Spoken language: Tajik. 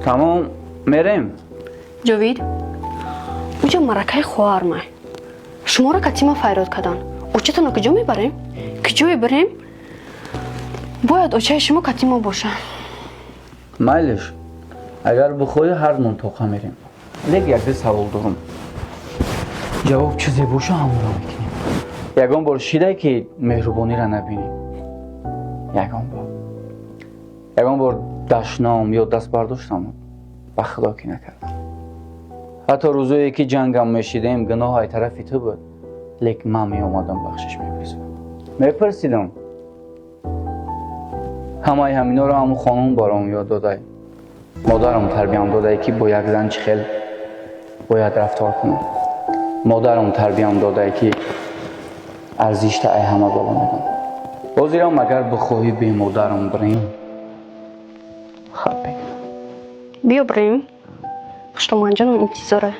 Тамом, мерем. Ҷовид, уҷа маракаи хоҳармай. Шуморо катима файрод кардан. Очатонро куҷо мебарем? Куҷо мебарем? Бояд очаи шумо катимо боша. Майлиш, агар бихоҳӣ, ҳар мунтоқа мерем. Лек якде савол дорум, ҷавоб чизе боша, ҳамонро мекунем. Ягон бор шидай, ки меҳрубониро набинӣ? Ягон бор, ягон бор дашном ё даст бардоштам? Ба Худо, ки накардам. Ҳатто рӯзое, ки ҷангам мешидем, гуноҳ ай тарафи ту буд, лек ман меомадам, бахшиш мепурсидам. Ҳамаи ҳаминоро ҳамун хонум баром ёд додай. Модарам тарбиям додае, ки бо як зан чӣ хел бояд рафтор кунам. Модарам тарбиям додае, ки арзишта ай ҳама боло медонам. Ҳозирам, агар бихоҳӣ, бемодарам бирем, хаб бигирам. Биё, бирем. Хуштоманҷонам интизора.